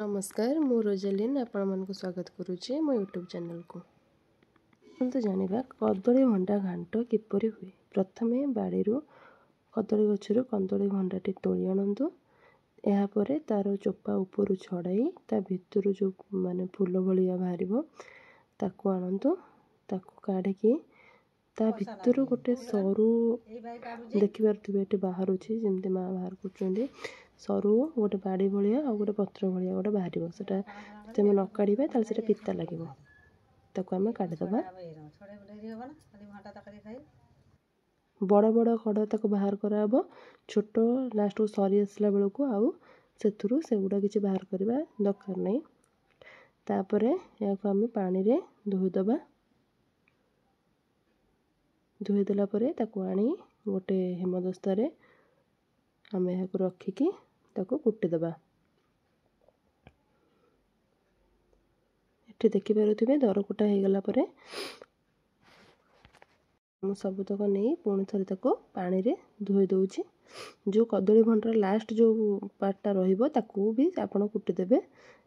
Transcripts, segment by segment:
ନମସ୍କାର, ମୁଁ ରୋଜାଲିନ୍ ଆପଣମାନଙ୍କୁ ସ୍ୱାଗତ କରୁଛି ମୋ ୟୁଟ୍ୟୁବ୍ ଚ୍ୟାନେଲକୁ। ଆସନ୍ତୁ ଜାଣିବା କଦଳୀ ଭଣ୍ଡା ଘାଣ୍ଟ କିପରି ହୁଏ। ପ୍ରଥମେ ବାଡ଼ିରୁ କଦଳୀ ଗଛରୁ କଦଳୀ ଭଣ୍ଡାଟି ତୋଳି ଆଣନ୍ତୁ। ଏହାପରେ ତା'ର ଚୋପା ଉପରୁ ଛଡ଼ାଇ ତା ଭିତରୁ ଯେଉଁ ମାନେ ଫୁଲ ଭଳିଆ ବାହାରିବ ତାକୁ ଆଣନ୍ତୁ। ତାକୁ କାଢ଼ିକି ତା ଭିତରୁ ଗୋଟେ ସରୁ ଦେଖିପାରୁଥିବେ ଏଠି ବାହାରୁଛି, ଯେମିତି ମା ବାହାର କରୁଛନ୍ତି, ସରୁ ଗୋଟେ ବାଡ଼ି ଭଳିଆ ଆଉ ଗୋଟେ ପତ୍ର ଭଳିଆ ଗୋଟେ ବାହାରିବ। ସେଇଟା ଯଦି ଆମେ ନ କାଢ଼ିବା ତାହେଲେ ସେଇଟା ପିତା ଲାଗିବ। ତାକୁ ଆମେ କାଢ଼ିଦେବା। ବଡ଼ ବଡ଼ କଡ଼ ତାକୁ ବାହାର କରାହେବ, ଛୋଟ ଲାଷ୍ଟକୁ ସରି ଆସିଲା ବେଳକୁ ଆଉ ସେଥିରୁ ସେଗୁଡ଼ା କିଛି ବାହାର କରିବା ଦରକାର ନାହିଁ। ତାପରେ ଏହାକୁ ଆମେ ପାଣିରେ ଧୋଇଦେବା। ଧୋଇଦେଲା ପରେ ତାକୁ ଆଣି ଗୋଟେ ହେମଦସ୍ତାରେ ଆମେ ଏହାକୁ ରଖିକି ତାକୁ କୁଟିଦେବା। ଏଠି ଦେଖିପାରୁଥିବେ ଦରକୁଟା ହେଇଗଲା ପରେ ମୁଁ ସବୁତକ ନେଇ ପୁଣି ଥରେ ତାକୁ ପାଣିରେ ଧୋଇ ଦେଉଛି। ଯେଉଁ କଦଳୀ ଭଣ୍ଡାର ଲାଷ୍ଟ ଯେଉଁ ପାର୍ଟଟା ରହିବ ତାକୁ ବି ଆପଣ କୁଟିଦେବେ।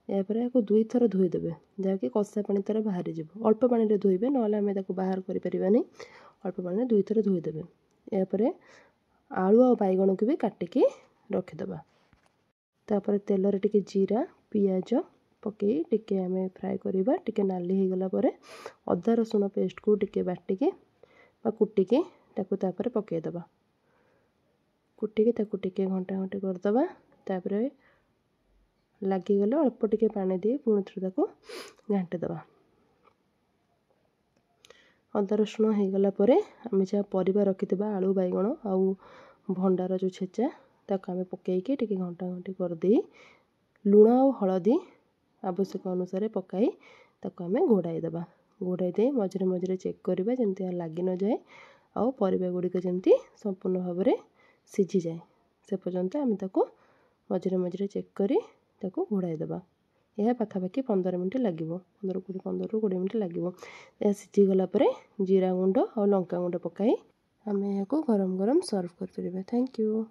ଏହାପରେ ଏହାକୁ ଦୁଇଥର ଧୋଇଦେବେ, ଯାହାକି କଷା ପାଣି ତା'ର ବାହାରିଯିବ। ଅଳ୍ପ ପାଣିରେ ଧୋଇବେ, ନହେଲେ ଆମେ ତାକୁ ବାହାର କରିପାରିବାନି। ଅଳ୍ପ ପାଣିରେ ଦୁଇଥର ଧୋଇଦେବେ। ଏହାପରେ ଆଳୁ ଆଉ ବାଇଗଣକୁ ବି କାଟିକି ରଖିଦେବା। ତାପରେ ତେଲରେ ଟିକେ ଜିରା, ପିଆଜ ପକାଇ ଟିକେ ଆମେ ଫ୍ରାଏ କରିବା। ଟିକେ ନାଲି ହେଇଗଲା ପରେ ଅଦା ରସୁଣ ପେଷ୍ଟକୁ ଟିକେ ବାଟିକି ବା କୁଟିକି ତାକୁ ତାପରେ ପକାଇଦେବା। କୁଟିକି ତାକୁ ଟିକେ ଘଣ୍ଟା ଘଣ୍ଟି କରିଦେବା। ତାପରେ ଲାଗିଗଲେ ଅଳ୍ପ ଟିକେ ପାଣି ଦେଇ ପୁଣି ଥରେ ତାକୁ ଘାଣ୍ଟିଦେବା। ଅଦା ରସୁଣ ହେଇଗଲା ପରେ ଆମେ ଯାହା ପରିବା ରଖିଥିବା ଆଳୁ, ବାଇଗଣ ଆଉ ଭଣ୍ଡାର ଯେଉଁ ଛେଚା, ତାକୁ ଆମେ ପକାଇକି ଟିକେ ଘଣ୍ଟା ଘଣ୍ଟି କରିଦେଇ ଲୁଣ ଆଉ ହଳଦୀ ଆବଶ୍ୟକ ଅନୁସାରେ ପକାଇ ତାକୁ ଆମେ ଘୋଡ଼ାଇ ଦେବା। ଘୋଡ଼ାଇ ଦେଇ ମଝିରେ ମଝିରେ ଚେକ୍ କରିବା ଯେମିତି ଲାଗି ନଯାଏ ଆଉ ପରିବା ଗୁଡ଼ିକ ଯେମିତି ସମ୍ପୂର୍ଣ୍ଣ ଭାବରେ ସିଝିଯାଏ, ସେ ପର୍ଯ୍ୟନ୍ତ ଆମେ ତାକୁ ମଝିରେ ମଝିରେ ଚେକ୍ କରି ତାକୁ ଘୋଡ଼ାଇ ଦେବା। ଏହା ପାଖାପାଖି 15 ମିନିଟ୍ ଲାଗିବ, 15ରୁ 20 ମିନିଟ୍ ଲାଗିବ। ଏହା ସିଝିଗଲା ପରେ ଜିରା ଗୁଣ୍ଡ ଆଉ ଲଙ୍କା ଗୁଣ୍ଡ ପକାଇ ଆମେ ଏହାକୁ ଗରମ ଗରମ ସର୍ଭ କରିପାରିବା। Thank you.